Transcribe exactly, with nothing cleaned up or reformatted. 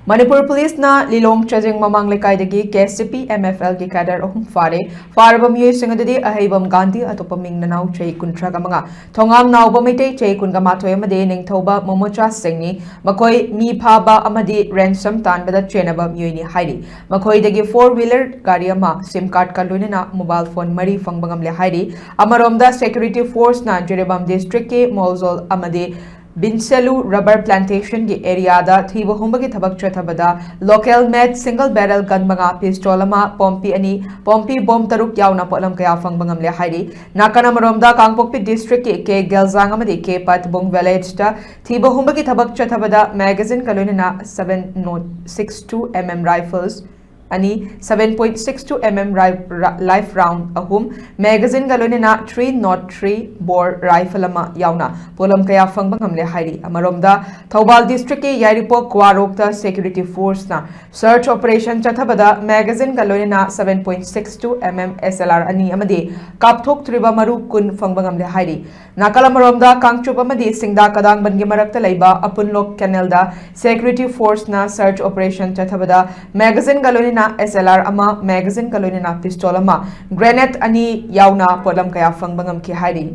ꯃꯅꯤꯄꯨꯔ ꯄꯨꯂꯤꯁꯅ ꯂꯤꯂꯣꯡ ꯆꯥꯖꯤꯡ ꯃꯃꯥꯡ ꯂꯩꯀꯥꯏꯗꯒꯤ K S C P M F ꯑꯦꯜꯒꯤ ꯀꯦꯗꯔ ꯑꯍꯨꯝ ꯐꯥꯔꯦ꯫ ꯐꯥꯔꯕ ꯃꯤꯑꯣꯏꯁꯤꯡ ꯑꯗꯨꯗꯤ ꯑꯍꯩꯕꯝ ꯒꯥꯟꯙꯤ, ꯑꯇꯣꯞꯄ ꯃꯤꯡ ꯅꯅꯥꯎ ꯆꯍꯤ ꯀꯨꯟꯊ꯭ꯔꯥꯒ ꯃꯉꯥ, ꯊꯣꯉꯥꯝ ꯅꯥꯎꯕ ꯃꯩꯇꯩ ꯆꯍꯤ ꯀꯨꯟꯒ ꯃꯥꯊꯣꯏ ꯑꯃꯗꯤ ꯅꯤꯡꯊꯧꯕ ꯃꯣꯃꯣꯆꯥ ꯁꯤꯡꯅꯤ꯫ ꯃꯈꯣꯏ ꯃꯤ ꯐꯥꯕ ꯑꯃꯗꯤ ꯔꯦꯟꯁꯝ ꯇꯥꯟꯕꯗ ꯆꯦꯟꯅꯕ ꯃꯤꯑꯣꯏꯅꯤ ꯍꯥꯏꯔꯤ꯫ ꯃꯈꯣꯏꯗꯒꯤ ꯐꯣꯔ ꯋꯤꯂꯔ ꯒꯥꯔꯤ ꯑꯃ, ꯁꯤꯝ ꯀꯥꯔꯗꯀ ꯂꯣꯏꯅꯅ ꯃꯣꯕꯥꯏꯜ ꯐꯣꯟ ꯃꯔꯤ ꯐꯪꯕ ꯉꯝꯂꯦ ꯍꯥꯏꯔꯤ꯫ ꯑꯃꯔꯣꯝꯗ ꯁꯦꯀ꯭ꯌꯨꯔꯤꯇꯤ ꯐꯣꯔꯁꯅ ꯖꯤꯔꯤꯕꯥꯝ ꯗꯤꯁꯇ꯭ꯔꯤꯛꯀꯤ ꯃꯣꯜꯖꯣꯜ ꯑꯃꯗꯤ ꯕꯤꯟꯁꯦꯂꯨ ꯔꯕꯔ ꯄ꯭ꯂꯥꯟꯇꯦꯁꯟꯒꯤ ꯑꯦꯔꯤꯌꯥꯗ ꯊꯤꯕ ꯍꯨꯝꯕꯒꯤ ꯊꯕꯛ ꯆꯠꯊꯕꯗ ꯂꯣꯀꯦꯜ ꯃꯦꯗ ꯁꯤꯡꯒꯜ ꯕꯦꯔꯦꯜ ꯒꯟ ꯃꯉꯥ, ꯄꯤꯁꯇꯣꯜ ꯑꯃ, ꯄꯣꯝꯄꯤ ꯑꯅꯤ, ꯄꯣꯝꯄꯤ ꯕꯣꯝ ꯇꯔꯨꯛ ꯌꯥꯎꯅ ꯄꯣꯠꯂꯝ ꯀꯌꯥ ꯐꯪꯕ ꯉꯝꯂꯦ ꯍꯥꯏꯔꯤ꯫ ꯅꯥꯀꯟ ꯑꯃꯔꯣꯝꯗ ꯀꯥꯡꯄꯣꯛꯄꯤ ꯗꯤꯁꯇ꯭ꯔꯤꯛꯀꯤ ꯀꯦ ꯒꯦꯜꯖꯥꯡ ꯑꯃꯗꯤ ꯀꯦ ꯄꯠꯕꯨꯡ ꯚꯤꯂꯦꯖꯇ ꯊꯤꯕ ꯍꯨꯝꯕꯒꯤ ꯊꯕꯛ ꯆꯠꯊꯕꯗ ꯃꯦꯒꯥꯖꯤꯟꯒ ꯂꯣꯏꯅꯅ seven not six two M M rifles ꯑꯅꯤ, seven point six two M M live round ꯑꯍꯨꯝ, ꯃꯦꯒꯥꯖꯤꯟꯒ ꯂꯣꯏꯅꯅ three not three bore rifle ꯑꯃ ꯌꯥꯎꯅ ꯄꯣꯠꯂꯝ ꯀꯌꯥ ꯐꯪꯕ ꯉꯝꯂꯦ ꯍꯥꯏꯔꯤ꯫ ꯑꯃꯔꯣꯝꯗ ꯊꯧꯕꯥꯜ ꯗꯤꯁꯇ꯭ꯔꯤꯛꯀꯤ ꯌꯥꯏꯔꯤꯄꯣꯛ ꯀ꯭ꯋꯥꯔꯣꯛꯇ ꯁꯦꯀ꯭ꯌꯨꯔꯤꯇꯤ ꯐꯣꯔꯁꯅ ꯁꯔꯆ ꯑꯣꯄꯔꯦꯁꯟ ꯆꯠꯊꯕꯗ ꯃꯦꯒꯥꯖꯤꯟꯒ ꯂꯣꯏꯅꯅ seven point six two M M S L R ꯑꯅꯤ ꯑꯃꯗꯤ ꯀꯥꯞꯊꯣꯛꯇ꯭ꯔꯤꯕ ꯃꯔꯨ ꯀꯨꯟ ꯐꯪꯕ ꯉꯝꯂꯦ ꯍꯥꯏꯔꯤ꯫ ꯅꯥꯀꯜ ꯑꯃꯔꯣꯝꯗ ꯀꯥꯡꯆꯨꯞ ꯑꯃꯗꯤ ꯁꯤꯡꯗꯥ ꯀꯗꯥꯡꯕꯟꯒꯤ ꯃꯔꯛꯇ ꯂꯩꯕ ꯑꯄꯨꯟꯂꯣꯛ ꯀꯦꯅꯦꯜꯗ ꯁꯦꯀ꯭ꯌꯨꯔꯤꯇꯤ ꯐꯣꯔꯁꯅ ꯁꯔꯆ ꯑꯣꯄꯔꯦꯁꯟ ꯆꯠꯊꯕꯗ ꯃꯦꯒꯥꯖꯤꯟꯒ ꯂꯣꯏꯅꯅ S L R ꯑꯃ, ꯃꯦꯒꯥꯖꯤꯟꯒ ꯂꯣꯏꯅꯅ ꯄꯤꯁꯇꯣꯜ ꯑꯃ, ꯒ꯭ꯔꯦꯅꯦꯗ ꯑꯅꯤ ꯌꯥꯎꯅ ꯄꯣꯠꯂꯝ ꯀꯌꯥ ꯐꯪꯕ ꯉꯝꯈꯤ ꯍꯥꯏꯔꯤ꯫